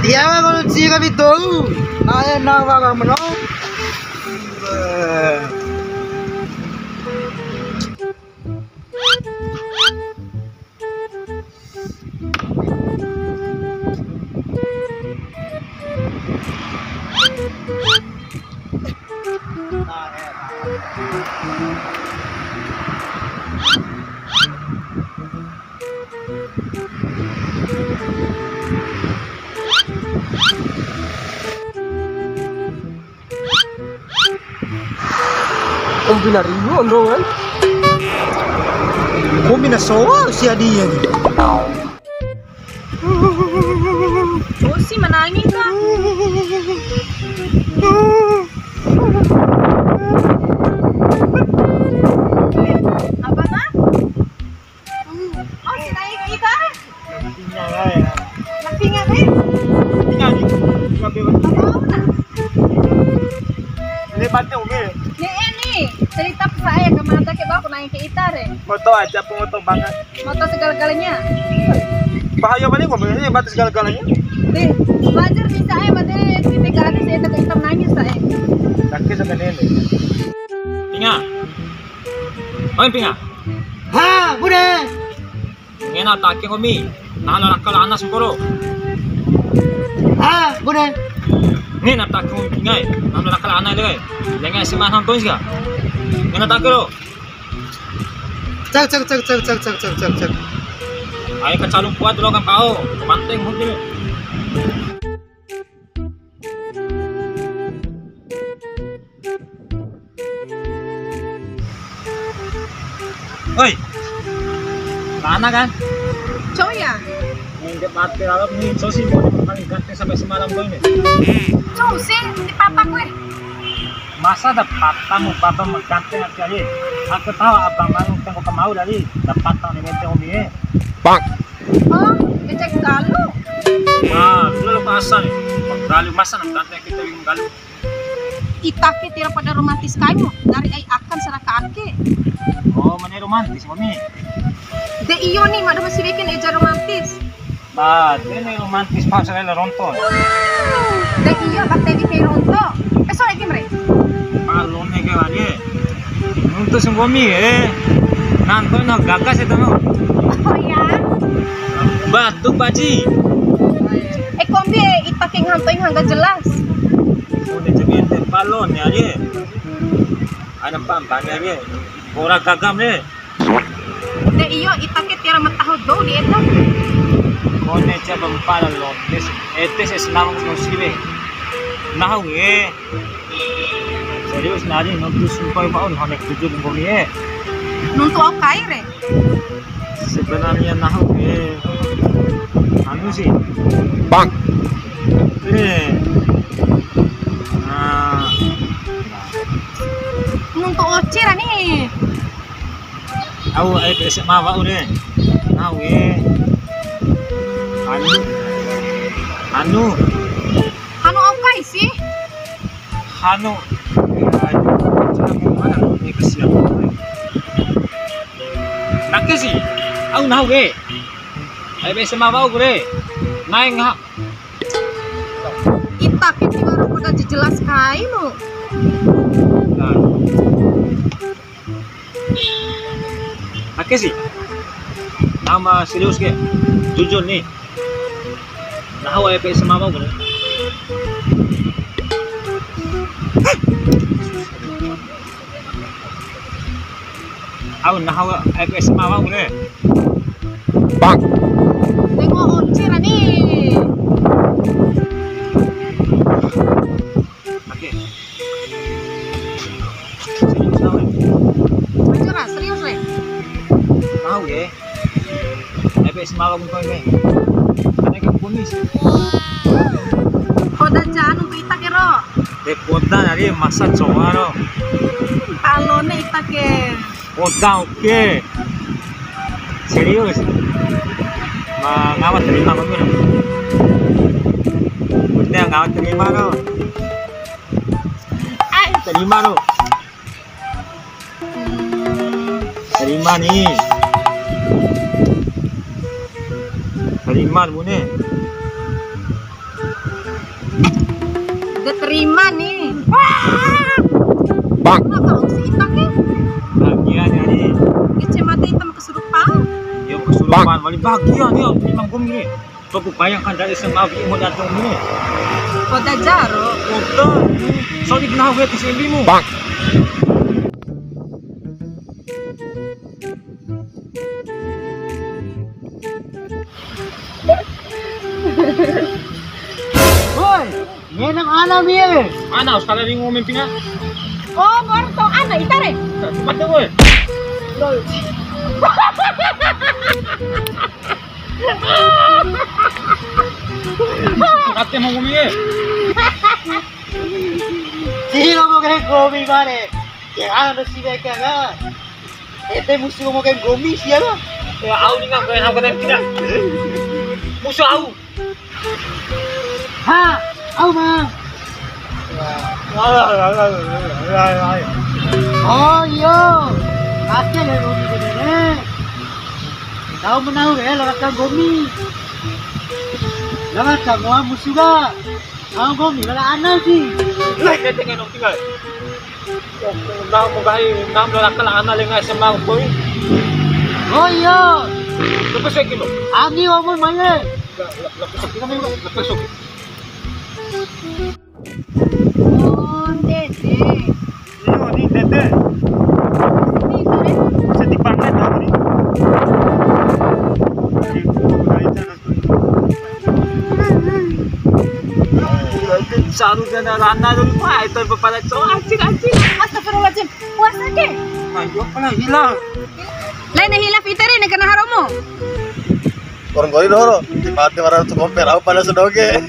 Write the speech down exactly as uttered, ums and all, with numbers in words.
Ya, kalau cia kami tahu, nah, enak banget, menurut. Kombi na ringu ondongan. Kombi na soa sia dia ni. Bosi manangis ka. Apa, Ma? Oh, si naik kita. Pinga ya. Pinga, eh. Pinga ni. Pinga bebas. Apa, apa? Ini bantu, Umi. Ni, eh, ni. Cerita pesae ke mata ke bawah, naik ke ita, re. Moto aja, apa moto banget. Moto segala-galanya. Bahaya banget, Umi. Ini batu segala-galanya. Deh, wajar bisa, eh, berarti titik ke atas, eh, tetap nangis, eh. Sakit sama nenek. Pinga. Oi, Pinga. Ha, bune. Ngena ta ake nggomi, nahu na raka la ana sampuru. Ah, bune. Ngena ta ake nggomi Pinga e, nahu na raka la ana le. Lenga S M A nahu tois ka. Ngena ta ake lo. Cak, cak, cak. Ai kacalum kuat lo kan kau, manteng mungkin. Oi. Mana kan? Cowok ya? Yang dia mati alam ni, so si mau paling ganteng sampai semalam gue ini. Cowok sih, di papa gue. Masa ada patamu baba mengganteng hati aja? Aku tahu abang mau tengok ke mau dari dapat tahun ini Umi. Bang. Oh, ejek galu. Wah, lu lu masa nih, Bang Galu masa nang ganteng kita Bang Galu. Ita ke tiwara poda romantis kaimu, dari ai akan saraka ake. Oh, mane romantis, Mami? De iyo ni, mada masih bikin eja romantis. Ba, de ni romantis pas rela ronto. De iyo, ba tadi kayak ronto. Eh, sorry, Kim, re. Palone ke wali. Nuntu sunggomi, eh. Nanto no gagas itu no. Oh, ya. Batuk, Paji. Eh, kombi, eh, ita kayak ngantoin hangga jelas. Udah jadi ente balon ya, ye. Ada pampan ya, ye. Ora gagam, ye. De iyo, ita ke tiwara ma taho dou di eda. Kone coba mpala lo. Tes, eh, tes es nama ko siwe. Nahu, ye. Serius, nari nuntu sumpah mau hanek tujuh bengkok, ye. Nuntu au kai, re? Sebenarnya nahu ke anu sih. Bang. Ini. Nah. Nuntu oci ra ni. Au ai S M A wa'u re. Nahu ke. Anu. Anu. Anu au kai sih? Hanu. Mana lu ini kesian. Nake sih. Au nahu ke. Ai S M A wa'u ku re. Nae ngaha. Ita ke tiwara poda jelas kaimu. Nah. Ake sih. Nama serius ke? Jujur nih. Nahu ai S M A wa'u ku re. Au nahu ai S M A wa'u ku re. Bang. Tengok oncir ani. Oke. Serius, Bang? Bujur lah, serius, Le. Tahu, ya? Ebe semalam kau ini. Ada ke kumis. Poda jan untuk ita ke, Ro. Te poda dari masa cowa, Ro. Kalau ne ita ke. Poda, oke. Serius. Ma, ngawa terima kami, Ro. Udah, ngawa terima, Ro. Ai. Terima, Ro. Terima nih. Terima, Bune. Ima ni. Bang. Kenapa harus hitam ni? Bahagia ni, Ari. Kacamata hitam kesurupan. Ya, kesurupan. Wali bahagia ni, aku memang gum ni. Coba bayangkan dari S M A, mau datang ni. Kota Jaro. Kota. Soalnya kenal gue di sini mu. Bang. Woi, ngenam ana mie. Ana, sekali ringu mimpinya. Oh, baru tau ana, ita re. Cepat deh, woi. Kate mau ngomong ye. Sih, lo mau kayak kopi, bare. Ya, anu sih, beka, kan? Ede musuh mau kayak gomi sih, ya, kan? Ya, au ni nggak kayak apa tadi kita. Musuh au. Ha, au, ma. Oh, iyo. Ake le gomi gede ne. Tahu menau ya, lewat kan gomi. Lewat kan musuh, ga? Au gomi, lala ana sih. Lai, kete ngai nong tinggal. Nah, mau gai, nah, mau lakal ana lenga S M A koi. Oh, iya. Lepas lagi lo. Ani, omong mana? Lepas lagi, lepas lagi. Oh, tete. Iyo, ni tete. Ni, tete. Sedih banget aku ni. Saru dana rana dulu, wah, itu kepala cowok, anjing, anjing. Astagfirullahaladzim. Puasa ke? Ayo, pala hilang. Lain hilaf ita re, ni kena haromo. Orang gori doro, di mati orang tu kompe, rau pada sedoge.